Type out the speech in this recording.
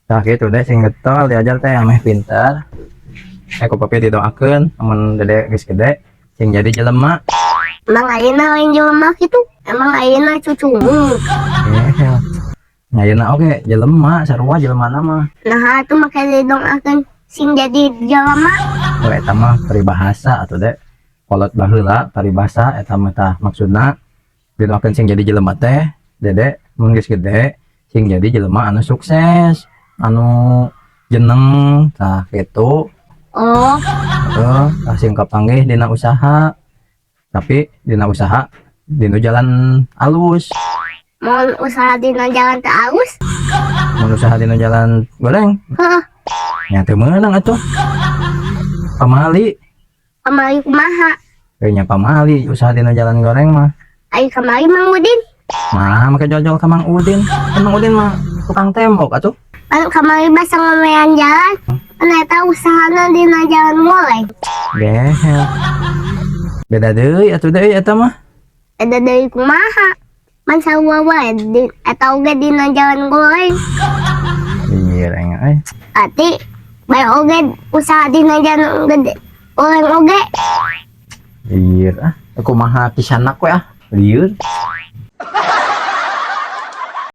Tah kitu deh, sing getol diajar teh ameh pintar. Eh, ku papi didoakeun amun Dede geus gede sing jadi jelema. Emang ayeuna lain jelema kitu? Emang ayeuna cucumu? Eh, ayeuna oge jelema, sarua jelema mah. Nah, atuh make didoakeun sing jadi jelema. Oh, eta mah peribahasa atuh, Dek. Kolot baheula paribasa eta mah. Tah, maksudna didoakeun sing jadi jelema teh Dede mun geus gede sing jadi jelema anu sukses, anu jeneng, tah kitu. Oh. Heeh, tah sing kapanggih dina usaha. Tapi dina usaha dina jalan alus. Mun usaha dina jalan teu alus? Mun usaha dina jalan goreng? Heeh. Nya teu meunang atuh. Pamali. Kamari kumaha? Kayaknya pamali usaha dina jalan goreng mah. Ari kamari Mang Udin. Nah, make jol-jol ka Mang Udin. Kan Mang Udin mah tukang tembok atuh. Kan kamari basa ngomean jalan. Kan eta usahana dina jalan goreng. Gehel. Beda deui atuh deui eta mah. Ada dari kumaha? Man sarua wae di eta oge dina jalan goreng. Iya, euy. Ati bae oge usaha dina jalan gede goreng oge. Iya, ah. Kumaha kisanak we ah. Lieur.